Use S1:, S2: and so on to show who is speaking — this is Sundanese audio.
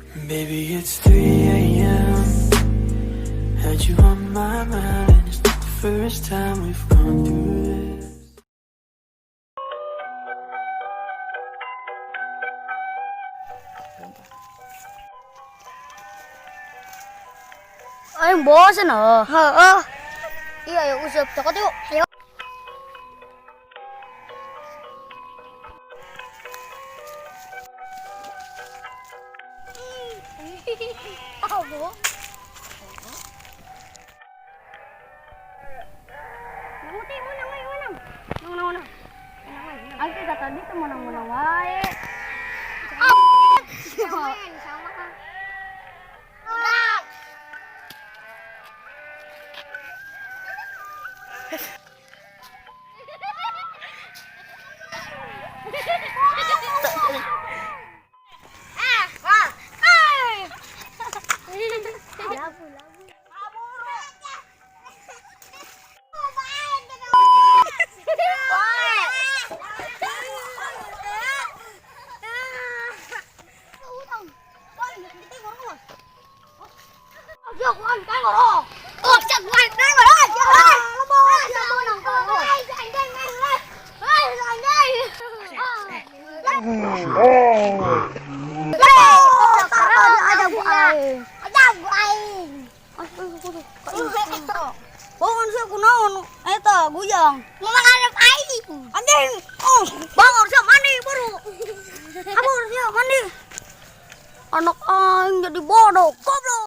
S1: Baby, it's 3 a.m. Had you on my mind, and it's not the first time we've gone through this.
S2: Aing bosen oh. Heeh. Iya ya usap cokot yuk. Ayo. Abo. Nanguti mo nang wae menang. Nang nang nang. Ay kita tadi tuh menang-menang wae. Sama sama. Labu, labu. Bangun sih kunaon eta guyang. Ngomong arep aing. Anjing. Oh, bangun sih mandi baru. Kabur sih mandi. Anak aing jadi bodoh, goblok.